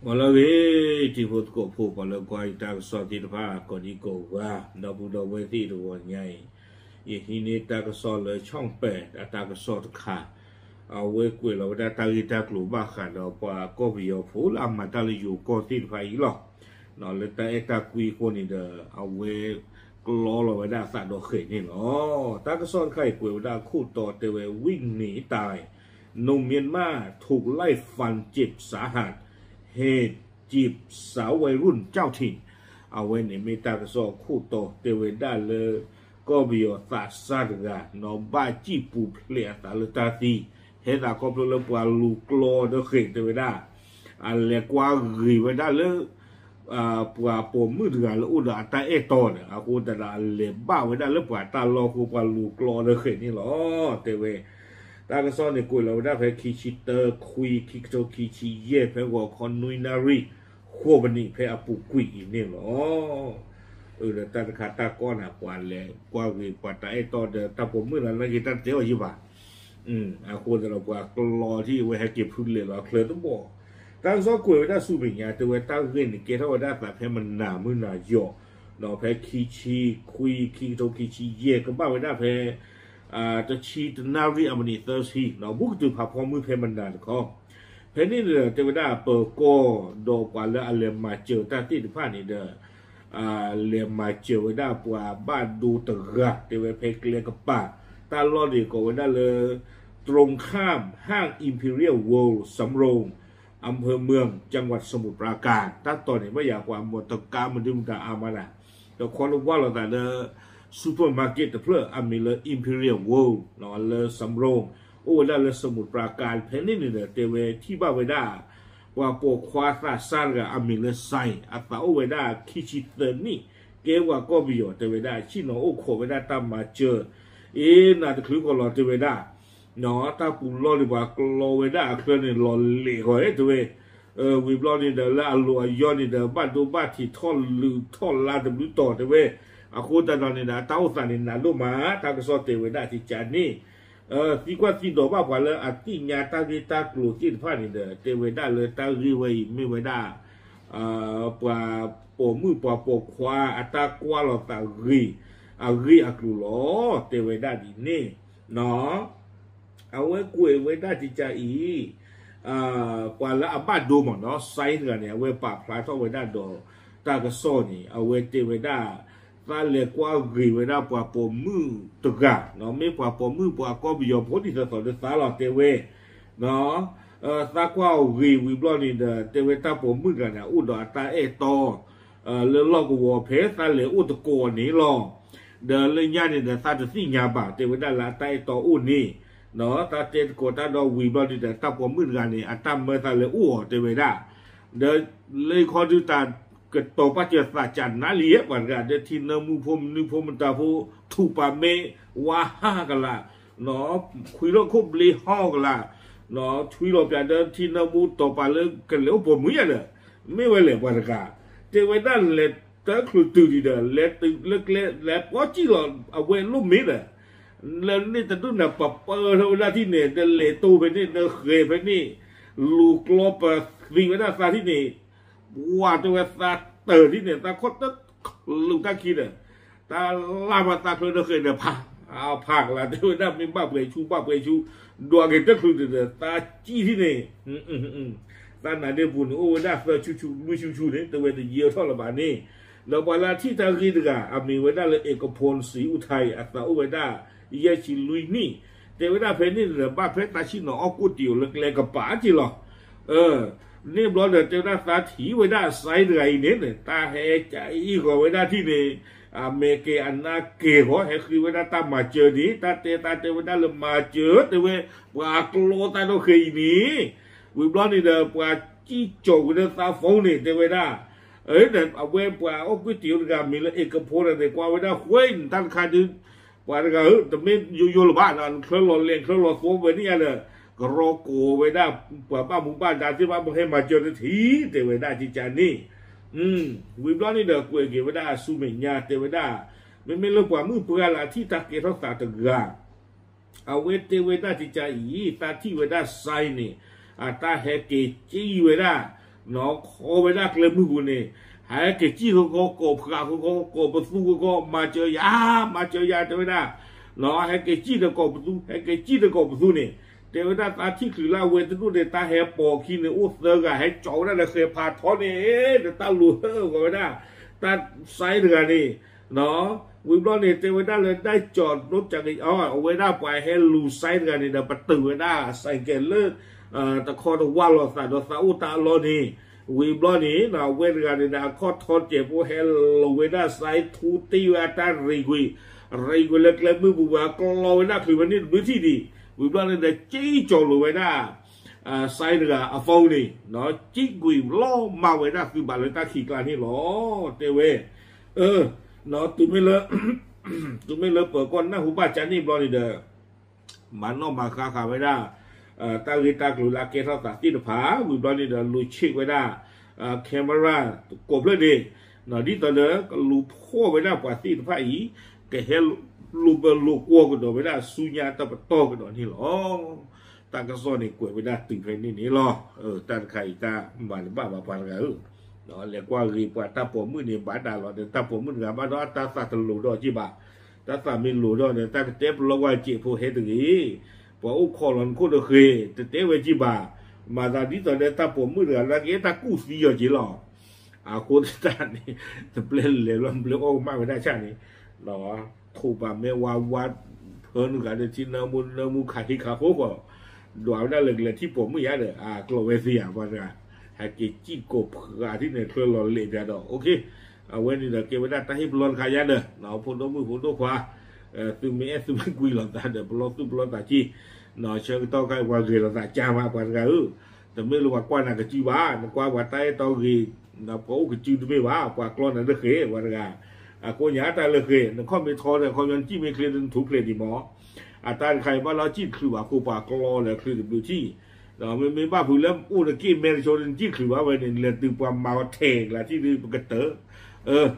မ်လၢဂ့ၤ တံၤဖိသကိးဖိ ပှၤလၢကွၢ်ယတၢ်ကစီၣ်သ့ၣ်တဖၣ် ကိးဒံကိးဂၤ ဒီပုၢ်ဒီဝဲၢ်သ့ၣ်တဂီၤညါအံၤ, ယဟံးန့ၢ်တၢ်ကစီၣ်လၢ ဆီၣ်ပဲာ် အတၢ်ကစီၣ်တခါ, အဝဲကွဲးလီၤဝဲဒၣ်တၢ်ဂ့ၢ်တၢ်ကျိၤဘၣ်ဃးဒီးပှၤကီၢ်ပယီၤဖိလၢအမၤတၢ်လၢယိၤကီၢ်သ့ၣ်တဖၣ်အံၤလီၤ. လၢတၢ်အဲၣ်တၢ်ကွံအဃိန့ၣ်ဒီး အဝဲကျီလီၤဝဲဒၣ်အသးဒီးဃဲၤန့ၣ်လီၤ. တၢ်ကစီၣ်တခါအံၤကွဲးဝဲဒၣ်အခိၣ်တီတဲဝဲ วิ่งหนีตาย หนุ่มเมียนมาถูกไล่ฟันเจ็บสาหัส เหตุจีบสาววัยรุ่นเจ้าถิ่น အဝဲန့ၣ်မ့ၢ်တၢ်ကစီၣ်အခိၣ်တီတဲဝဲဒၣ်လၢ ကီၢ်ပယီၤသးစၢ်တဂၤ နီၢ်ဘၣ်စံၣ်ပူၤဖျဲးအသးလၢတၢ်သံ ဟဲသးခီဖျိလၢပှၤလူၤကျီဒီးဃဲၤတဲဝဲဒၣ် အလဲၤကွၢ်ဂ့ၤဝဲဒၣ်လၢ ပှၤပိာ်မုၣ်တဂၤလၢအိၣ်ဒီးအတၢ်အဲၣ်တီဒီး အဃိသတးဒီးအလဲၤဘၣ်ဝဲဒၣ်လၢပှၤတၢ်လီၢ်အဃိ ပှၤလူၤကျီဒီးဃဲၤန့ၣ်လီၤ. တဲဝဲ တၢ်ကစီၣ်န့ၣ်ကွဲးလီၤဝဲဒၣ်ဖဲခံဆံတၢ ခွံ ခံကထိခံဆံယဲၢ် ဖဲဂီၤခီနွံနၣ်ရံၣ် ဃိးမံးနံး ဖဲအပူၤကွံာ်အံၤန့ၣ်လီၤ. အၢ ဒီးတၢ်တခါတၢ်ကီၢ်န့ၣ် ပှၤလဲၤကွၢ်ဂ့ၤပှၤတၢ်အဲၣ်တီဒီးတၢ်ပိာ်မုၣ်လၢနာ်က့ၤတၢ်တဲအီၤယံၤဘၣ်. အဃိသတးဒီးပှၤကျီထံၣ်ဝဲဟဲက့ၤဖုလဲၤလီၤချၢတဘီၣ်. တၢ်ကစီၣ်ကွဲးဝဲဒၣ်ဆူမဲာ်ညါ တဲဝဲတၢ်ဂ့ၢ်န့ၣ်ကဲထီၣ်ဝဲဒၣ်သးဖဲမနၤမုၢ်နၤယီၤ ဒီးဖဲခံဆံခွံ ခံကထိခံဆံယဲၢ် ကဘၣ်ဝဲဒၣ်ဖဲ တဆံတနၣ်ရံၣ်အမံးနံးသၢဆံ ဒီးဘူးကတုၤဖးဖီမုၢ်ဖဲမနၤတခီ ဖဲန့ၣ်န့ၣ်ဒီး တဲဝဲဒၣ်ပၢၤကီၢ်ဒီးပှၤလၢအလဲၤမၤစၢၤတၢ်သ့ၣ်တဖၣ်န့ၣ်ဒီး လဲၤမၤစၢၤဝဲဒၣ်ပှၤဘၣ်ဒိတဂၤ တဲဝဲဖဲကျဲကပၤ တၢ်လီၢ်န့ၣ်ကိးဝဲဒၣ်လၢ ตรงข้ามห้าง Imperial World สำโรง อำเภอเมือง จังหวัดสมุทรปราการ တၢ်တီၤန့ၣ် ဘၣ်ယၤပှၤမီၢ်တကါမဒုမတၤအါမးဒၣ် ဒီးခီလၢဝၢ်လိာ်သးလၢ supermarket တဖျၢၣ်အမံၤလၢ Imperial World လၢ สำโรง အိၣ်ဝဲဒၣ်လၢ สมุทรปราการ ဖဲန့ၣ်န့ၣ်ဒီး တဲဝဲထံၣ်ဘၣ်ဝဲဒၣ် ပှၤပိာ်ခွါသးစၢ်တဂၤအမံၤလၢ စဲ အသးအိၣ်ဝဲဒၣ်ခံဆံသၢနံၣ် ကဲပှၤကီၢ်ပယီၤတဲဝဲဒၣ် ဆ့ၣ်နီၤအိၣ်ခိးဝဲဒၣ်တၢ်မၤစၢၤ အ့ နၤတချုးကီးလီၤတဲဝဲဒၣ် တၢ်ပူၤလီၢ်န့ၣ်ပှၤကျီဝဲဒၣ်အချၢန့ၣ် လီၤလဲၤဃီၤတဲဝဲ ဝံၤဘျီန့ၣ်ဒီး လၢအလိၤအယီန့ၣ်ဒီး ဘၣ်ဒိဘၣ်ထံးထီၣ်လုးထီၣ်လါတဘျုးတီၤတဲဝဲ အဃိသတးဒီးန့ၣ်ဒီး အတၢ်အိၣ်သးန့ၣ်နးဒိၣ်မး တၢ်ကစီၣ်တဲဝဲဒၣ်ကကန့ၣ် သံကွၢ်သံဒိးဘၣ်ပှၤလၢအသ့ၣ်ညါတၢ်ဂ့ၢ်တၢ်ကျိၤသ့ၣ်တဖၣ်န့ၣ်ဒီး တဲဝဲဒၣ်လၢတၢ်ဂ့ၢ်ဝဲအံၤမ့ၢ်ဝဲဒၣ် ပှၤပိာ်မုၣ်ပှၤပိာ်ခွါအတၢ်ကွၢ်လိာ်သးဂ့ၤ အဂ့ၢ်အကျိၤလီၤ တဲဝဲဒၣ်ဒ်န့ၣ် အဝဲကွဲးဝဲဒၣ်ကကအံၤ ပှၤလၢအဘၣ်ဒိမ့ၢ်နီၤ စဲတဂၤန့ၣ် အဝဲပာ်ဖျါထီၣ်ဝဲဒၣ်ဒီးတၢ်ကစီၣ်န့ၣ် အဝဲတဲဝဲဒၣ် သးလဲၤကွၢ်ဂ့ၤဝဲဒၣ်ပှၤပိာ်မုၣ်တဂၤ မ့ၢ်ပှၤပိာ်မုၣ်ပှၤကီၢ်ပယီၤဖိဒ်သိးသိးလၢသးလီၤတဲဝဲ သးကွၢ်အီၤဂ့ၤဝံၤဘျီန့ၣ်ဒီး တဲဝဲတၢ်ပိာ်မုၣ်တဂၤန့ၣ် အိၣ်ဒီးအတၢ်အဲၣ်တီ လၢလီၢ်ကဝီၤဖဲသးလဲၤအိၣ်တကိးန့ၣ်လီၤ. ဒီးလၢညါန့ၣ်ဒီး သးတသ့ၣ်ညါဘၣ် တဲဝဲဒၣ်လၢအတၢ်အဲၣ်တီအိၣ်န့ၣ် သးတဲသကိးတၢ်ဒီးဝံၤဘျီန့ၣ်ဒီး တၢ်ပိာ်မုၣ်တဂၤန့ၣ် အတၢ်မၢသးလဲၤအိၣ်အီၤတဲဝဲဒၣ် ဒီးလၢခီဒုးတၢ်ကတီၤပာ်စၢၤသးကနါလံ ပှၤတဂၤဒီး ထံနၢမူဖိမနုၤဖိမတၤဖိ ထူးပာ်မ့ၢ်ဝါဟးကလာ် ခွံထီၣ်ခိၣ်ဘျ့ဟီၣ်ကလာ် ထွံလီၤပၠးဒီးထံနၢမူတီၤပာ်လၢကလဲၤအိၣ်ပိာ်မုၣ်ယါဒီး မ့ၢ်ဝဲလဲၣ်ပှၤတဂၤ တဲဝဲဒၣ်လဲၤတချုးတုၤဒံးဒီး လဲၤတုၤလၢကျဲ လဲၤပီၣ်စံၣ်လီၤ အဝဲလိၣ်မ့ၢ်ဒီး လၢန့ၣ်တဒူၣ်န့ၣ် ပပၢၢ်ထီၣ်ဝဲဒၣ်ထံၣ်န့ၣ် တလဲၤတိၢ်ဖဲန့ၣ် တဃဲၤဖဲန့ၣ် လူၤကျီပသံဝဲဒၣ်သးထံၣ်န့ၣ် ဝၤတဲဝဲသးတၢၢ်ထံၣ်န့ၣ် သးခီၣ်တချုးတၢ်ခံဒီး တၢ်လၢ်မၤသးချၢဒီးဃဲၤဒီးဖး ဖးကလၤ တဲဝဲဒၣ်မ့ၢ်ဘၣ်ပှဲၤဆူဘၣ်ပှဲၤဆူ ဒွးက့ၤတချုးဒီး သးကံၣ်ထံၣ်န့ၣ် သးနါဒ့ပူၤန့ၣ် အိၣ်ဝဲဒၣ်သၢဆူၣ်ဆူၣ်လွံၢ်ဆူၣ်ဆူၣ်န့ၣ် တဲဝဲတယၢထီၣ်လၢၤဘၣ်န့ၣ် ဒီးပှၤလၢအထံၣ်တၢ်ဂ့ၢ်တဂၤ အမံၤဝဲဒၣ်လၢ เอกพล ศรีอุทัย အသးအိၣ်ဝဲဒၣ် ယဲၢ်ဆံလွံၢ်နံၣ် တဲဝဲဒၣ်ဖဲန့ၣ်ဒီး ဘၣ်ဖဲတၢ်ဆ့ၣ်နီၤအီၣ်ကူၣ်တံာ်အိၣ်လၢကျဲကပၤက့ၤလီၤ န့ၣ်ဘျီဒီး တဲဝဲဒၣ်သးထံၣ်ဝဲဒၣ်စဲတဂၤအံၤန့ၣ် တၢ်ဟဲကအံၣ်ဂီၤဝဲဒၣ်ထံၣ်န့ၣ် အမဲာ်ကဲၤအနါကဲၤဂီၤ ဟဲဃ့ဝဲဒၣ်တၢ်မၤစၢၤန့ၣ် တၢ်တဲသးတဲဝဲဒၣ်လၢမၤစၢၤ တဲဝဲ ပှၤအကျီသးဒီးဃဲၤအံၤန့ၣ် ဝံၤဘျီန့ၣ်ဒီး ပှၤစံၣ်ကၠီၣ်ဝဲဒၣ်သး phone န့ၣ် တဲဝဲဒၣ် အဝဲပှၤအီၣ်ကူၣ်တံာ်အိၣ်တဂၤမံၤလၢ เอกพล န့ၣ် ကွၢ်ဝဲဒၣ်ဃဲၤန့ၣ် တၢ်တခါဒုး ပှၤတဂၤဧၢ တမ့ၢ်ယိယိလၢၤဘၣ် နချၢလီၤလဲၤ နချၢလီၤသီဝဲန့ၣ်ယါဒီး ကရီကိးဝဲဒၣ် ပှၤဘၣ်မူဘၣ်ဒါသ့ၣ်တဖၣ် ပဟဲမၤစၢၤတထံၣ် တဲဝဲဒၣ်ကကန့ၣ် ဝံၤဘျီန့ၣ်ဒီး ကွဲးက့ၤဝဲဒၣ်အဆူမဲာ်ညါ တဲဝဲဒၣ် မ့မ့ၢ်လၢပှၤမုၣ်ပှၢ်လၢအထံၣ်တၢ်ကဲထီၣ်သးတဂၤ အဝဲတဲဝဲဒၣ်ကကအံၤ သးထံၣ်ဝဲဒၣ်စဲန့ၣ် အတၢ်ဟဲက့ၤကံၣ်ဝဲဒၣ် ခီဝဲဒၣ်ကျဲမုၢ်ပူၤန့ၣ်, ဟဲက့ၤစံၣ်ဃီဃီ ကိးဖှးဃီဃီ ကိးပသူဃီဃီ မၤစၢၤယၤ မၤစၢၤယၤ တဲဝဲဒၣ်, ဟဲက့ၤစံၣ်ဒီးကိးပသူ ဟဲက့ၤစံၣ်ဒီးကိးပသူန့ၣ်, တဲဝဲဒၣ်တၢ်ထံၣ်ချုးလၢအဝဲတဒိၣ်န့ၣ် တၢ်ဟဲပိာ်ခံန့ၣ် အိၣ်သၢဂၤ ဟဲကၠီဝဲဒၣ်ဒီးဃဲၤဖးထီန့ၣ်, ဒီးတၢ်လူၤဟၢဂီၤဝဲဒၣ် တၢ်စဲတဂၤန့ၣ်, ဝံၤဘျီန့ၣ် တဲဝဲဒၣ်လၢတၢ်ကၠီၤဒိၣ်ကၠီၤက့ၤ အဝဲဒၣ်ပှၤဟဲလူၤစဲတဂၤန့ၣ်ဒီး ပတုာ်ဝဲဒၣ်စဲးကဲးလၢ တခီတဝၢ်လိာ်သးဒီးသးအိၣ်တၢ်အလီၢ်န့ၣ်, ဝံၤဘျီန့ၣ် အဝဲတဂၤန့ၣ်ဒီး အခီၣ်ထီစဲးဖိဟဲလီၤဝဲဒၣ်စဲးထူတ့ၢ်ဝဲအတၢ်ရ့ကွံာ်, ရ့ကွံာ်လၢကျဲမုၢ်ပူၤဝဲ ကျီဝဲဒၣ်ချုးဝဲန့ၣ်တဘျုးထံၣ်ဒံး, ဝံၤဘျီန့ၣ်ဒီး ကၠံကၠီၤလိာ်ဝဲဒၣ် စဲတဂၤအ phone န့ၣ်, ကၠံကွံာ်လီၤမၢ်ဝဲဒၣ်သုးဘၣ်လၢတၢ်ခံးကျါန့ၣ်လီၤ, တဲဝဲ, တုၤမ့ၢ်လၢ တုၤမ့ၢ်လၢပၢၤကီၢ်နၢ်ဟူဘၣ်ကၠါန့ၣ်ဘျီန့ၣ်ဒီး မၤနီၣ်မၤဃါဃာ်ဝဲဒၣ် တၢ်ဂ့ၢ်တၢ်ကျိၤလၢအကဲထီၣ်သးသ့ၣ်တဖၣ်, ဝံၤဘျီန့ၣ်ဒီး လူၤဆံးဝဲဒၣ် camera ကိးဖျၢၣ်န့ၣ်, ဒ်သိးဒီး ကလူၤဖှီၣ်ဝဲဒၣ်ပှၤသ့ၣ်တဖၣ်အံၤ ကဟဲလိာ်ဘၢလိာ်ကွီၢ်ကဒီးဝဲဒၣ်ဆူညါတပတီၢ်ကဒီးန့ၣ်လီၤ. တၢ်ကစီၣ်န့ၣ်ကွဲးဝဲဒၣ်တုၤဖဲန့ၣ်န့ၣ်လီၤ. တၢ်တခါအံၤတၢ်မၤတဘၣ်ဘၣ်ပှၤတဂၤဧၢ, လဲၤကွၢ်ဂ့ၤပှၤတၢ်ပိာ်မုၣ်န့ၣ် ဘၣ်ဒၣ်လီၤဒီး တၢ်ပိာ်မုၣ်တဂၤဘၣ်ဒီး တၢ်သးတလိၤဒီးက့ၤဘၣ်, တၢ်သးမ့ၢ်လိၤဒီးဒီး တၢ်ကတဲပလီၢ်ကွၢ်စဲးဖိဟဲတဂ့ၤ, ပှၤအိၣ်ခိးလီၤနခိၣ်တဃ့ၢ် တတဲဝဲက့ၤဘၣ်, မၤသးဒ်သိးဒီးတၢ်ပိာ်မုၣ်တဂၤလၢကအဲၣ်တၢ်ကူၣ်သံအီၤက့ၤလီၤ. အဃိသတးန့ၣ် တပျဲလဲၤလီၤ ပျဲအီၣ်ကမၣ်ဝဲဒၣ်ဆၣ်န့ၣ်, ထိးဘၣ်မဲဝါဝါ ဖၢနုာ်ဂၤဒီးထံနၢမူနၢမူခးဟံးခးဃိဃီ, ဒွးဝဲဒၣ်လၢကလဲၤထံၣ်ပိာ်မုၣ်ယါဒီး အကျိးဝဲသ့ဧါ ပှၤတဂၤ, ဟဲက့ၤစံၣ်ကိးဖှးထံၣ်န့ၣ် ချၢလီၤလဲၤပျါဒီး okay, အဝဲန့ၣ်ဒီးကဲဝဲဒၣ်တၢ်ဟ့ၣ်ပလီၢ်တခါယါဒီး ဖိဒိၣ်မုၣ်ဖိဒိၣ်ခွါ, သုမ့ၢ်အဲၣ်သုမ့ၢ်ကွံာ်လိာ်သးဒီး ပလီၢ်သူၣ်ပလီၢ်သးက့ၤ, ဆၢကတီၢ်ခါအံၤပှၤဂဲၤလိာ်သးကါမး ပှၤတဂၤဧၢ, တမ့ၢ်လၢပှၤကွၢ်နၤကစုဘၣ်, နကွၢ်ပှၤတၢ်အဲၣ်တီဂ့ၤ, ပှၤအိၣ်ကစုတမ့ၢ်ဘၣ်, ပှၤကျီနၤလၢဃဲၤ ပှၤတဂၤ, အကိးညါတၢ်လၢဃဲၤ နခီၣ်မ့ၢ်ထီဒီး ခီပညီနစံၣ်မ့ၢ်ချ့ဒီးနထူၣ်ဖျဲးဒံးမး, အတၢ်တခါအံၤဘၣ်လီၤစံၣ်ချုးဘၣ်အဃိ ပှၤကျီလၢချုးတဘျုးထံၣ်, မ့မ့ၢ်ဘၣ်ဖုးလၢအိၣ်နက့ၢ်မဲတဆိဒီး နစံၣ်ချုးဘၣ်ဝဲန့ၣ် လဲၤတုၤပှၤမၤအီၤထဲးကျါထံၣ်ဒီးပကတၢၢ်,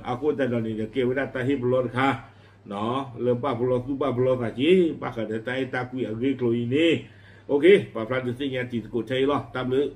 အဃိသတးဒီးန့ၣ်ဒီး ကဲဝဲဒၣ်တၢ်ဟ့ၣ်ပလီၢ်တခါ လၢဘၣ်ပလီၢ်သူၣ်ဘၣ်ပလီၢ်သးက့ၤ ဘၣ်ဃးဒီးတၢ်အဲၣ်တၢ်ကွံအဂ့ၢ်အကျိၤအံၤန့ၣ်, okay, ပာ်ဖျါဒုးသ့ၣ်ညါတံၤသကိးထဲအံၤလီၤ. တၢ်ဘျုး